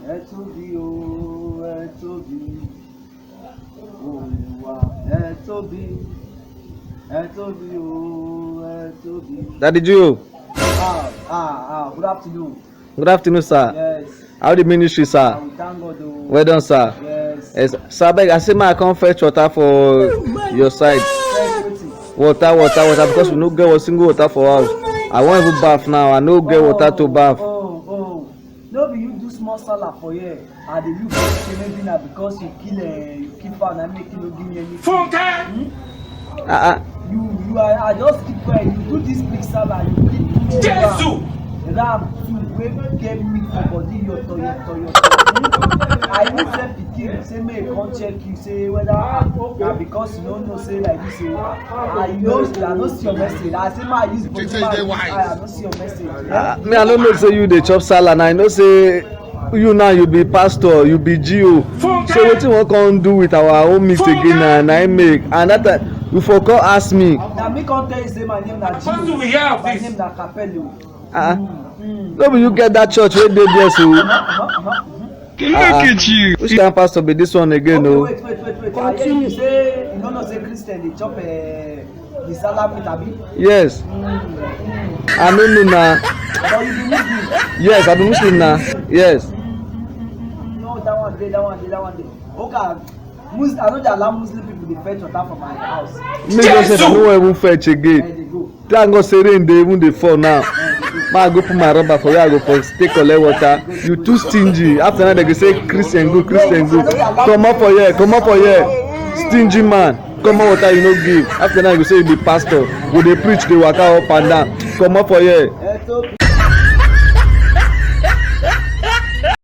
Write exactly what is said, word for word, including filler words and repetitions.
Ẹ tóbi o, ẹ tóbi. Olúwa, ẹ tóbi. Ẹ tóbi o, ẹ tóbi. Daddy Joe, Ah, ah, ah, good afternoon. Good afternoon, sir. Yes, How the ministry, sir? I will thank God o. Well done, sir. Yes. Yes, sir, abeg, I say make I come fetch water for your side. Thank you, wetin? Water, water, water, because we no get one single water for house. I wan even baff now. I no get water to baff. Oh, oh. No be you do small sallah for here. I dey look say maybe na because you kill, eh, you kill fowl, na make you no give me anything. Ah, ah. You, you are, I just keep quiet. You do this big sallah, you kill two ram. Ram two wey get meat for body, your to, your to, your to. I even send pikin say make e come check you, say whether, ah, na because you no know say like this o. Ah, you know, I no see your message. I say make I use body, make I use eye, I no see your message. Ah, me, I no know say you dey chop sallah, and I know say you now, you be pastor, you be G O. So wetin we wan come do with our own meat again na, na im make. And that time, you for come ask me. Na me come tell you say my name na G O. My name na Capello. Ah, no be you get that church wey dey there so? Uh-huh, uh-huh, uh-huh. Ah, ah. Which kind pastor be this one again o? Wait, wait, wait, wait. I hear you say you no know say Christian dey chop, eh, the salad meat, abi? Yes. I no know na. But you be Muslim. Yes, I be Muslim na. Yes. No, that one dey, that one dey, that one dey. Okay, Muslim, I no dey allow Muslim people dey fetch water for my house. Me just say I no wan even fetch again. Where they go? Thank God say rain dey even dey fall now. Ma, I go put my rubber for where I go for take collect water. You too stingy. After that, they go say Christian good, Christian good. Comot for here, comot for here. Stingy man. Comot water you no give. After that, you go say you be pastor. Go dey preach, dey waka up and down. Comot for here. Ẹ tóbi.